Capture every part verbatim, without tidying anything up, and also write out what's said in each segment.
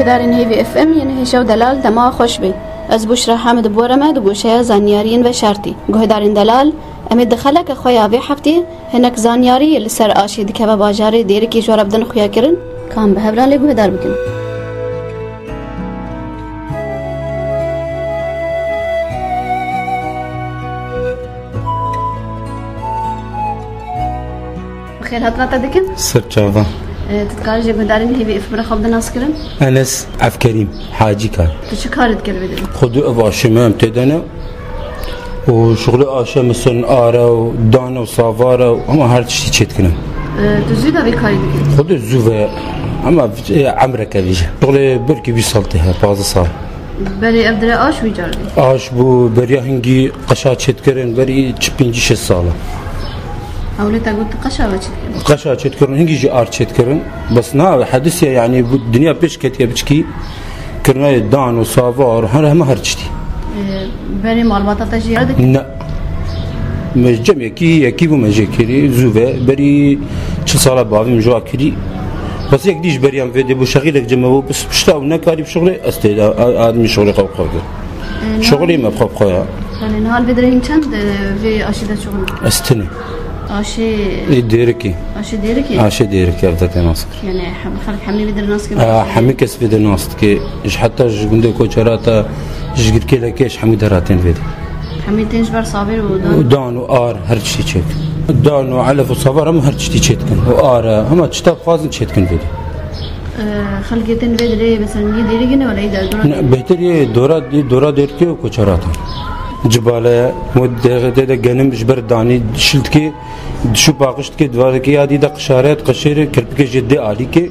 Guhdarên Hêvî F M yên hêja û delal dema xweş bê. Ez Bûşra Hamid bi we re me di goşeya zanyariyên veşartî. Guhdarên delal, em ê di xeleka xwe ya vê heftê hinek zanyarî li ser aşê dikeve bajarê Dêrikê ji we re bidin xuyakirin. Ka em bi hev re lê guhdar bikin. Bi xêr hatina te dikin. Ser çava. E, tu dikarî ji guhdarên Hêvî F M re xwe bide naskirin? Enes Efkerîm, Hacî Kar. Tu çi karê dikir vê derê? Xwedê ev aşê me em tê de ne. Û şixulê aşe misin are û dane û savare û hema her tiştî çêdikine. E, tu zû de vê karî dikî? Xwedê zû ve, hema, e, emreke vî jî. Şixulê belkî vîst sal tê he, pazdeh sal. Berê ev dire aş wî car dî? Aş bû, beriya hingî qeşa çêdikirin, berî çi pêncî şêst sal e. Ewlê te got qeşa ve çêdikirin? Qeşa çêdikirin, hingî jî ar çêdikirin. Bes na, hedisiye, yanî, bû dinya pêş ketiye biçikî. Kirina dan û savar, her, hema her tiştî. Ee, berê malbata te jî dikin? Ne. Me cem yekî, yekî bû me jê kirî, zû ve. Berî çil sala bavê min ji wa kirî. Bes yek dî ji beriya min vê dê bû, şexîlek cem me bû, bes pişta û nekarî bi şixulê, ez tê de, a-, admî şixulê xwe bi xwe kir. Ee, şixulê me bi xwe bi xwe ya. Yani, niha li vê derê hîn çend, e, vê aşî de şixul? Ez tune. Aşê Ê, Dêrikê. Aşê Dêrikê? Aşê Dêrikê, ev de tê nas kir. Yani, hem, xelk hemî vê derê nas kir? Aa, hemî kes vê derê nas dike. Ji heta ji gundê Koçera ta ji Girkêlekê ji hemî dera tên vê de. Hemî tên ji ber savêr û dan? Dan û ar, her tiştî çêk. Dan û elef û savar hemû her tiştî çêdikin. Û ar e, hema tişta bixwazin çêdikin vê de. Ee, xelkê tên vê derê, mesela, yê Dêrikê ne wala yê de dora? Ne, bêhtir yê dora, yê dora Dêrikê û Koçera ta. Cibale, mod de, de, de genim ji ber danî şil dike, dişû paqij dike, divarekê ya dî de qişare, qeşêrê, kirpikê jê dê alîkê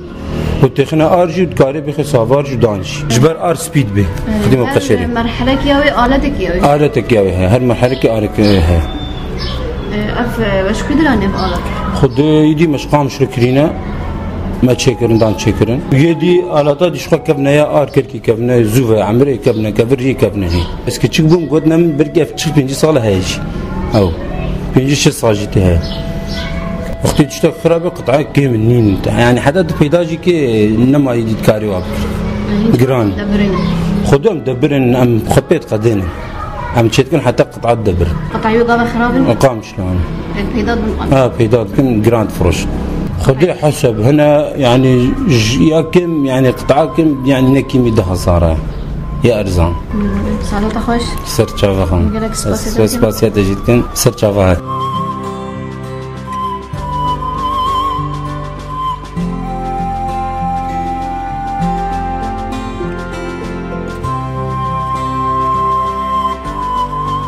û têxine ar jî û dikarê bixê savar jî û dan jî. Ji ber ar spî dibe. Ee, xidî me her qeşêrê. Merhelekî ya wê, aletekî ya wê? Aletekî ya wê heye. Her merhelekî alekê heye. Ee, ev, e, weş ku dira nêv alet? Xwedê îdî me ji qamşo kirîne, me çêkirin, dan çêkirin. Yê dî alata dî ji xwe kevne ya ar kirkî kevne, zû ve, emrê kevne, kevir jî kevne jî. Ez kiçik bûm, gotin em belkî ev çil pêncî sal heye jî. Ew. Pêncî şeş sal jî tê heye. Wextê tiştek xirabe, qitayek kêm in, nîn. Yani heta tu peyda jî kê nema îdî dikarî wa bikir. Giran. Debirin. Xwedê em debirin, em xwe pê diqedênin. Em çêdikin heta qit'a dibir. Qit'a wî gava xirab in? Qamşlan. Peyda dibin qamş. Ha, peyda dikin, giran difiroş. Xwedê hesab hene, yani, j-, ya kim, yani, qit'a kim, yani, ne kimî du hezar e. Ya erzan. Salata xweş. Ser çava xan. Gelek spas. Spas, spasiya te jî dikin. Ser çava he.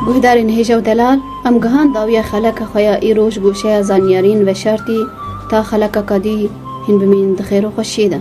Guhdarên hêja û delal, em gihan dawiya xeleka xwe ya îro ji goşeya zanyariyên veşartî ta xeleka kadî hîn bimînin di xêr û xweşiyê de.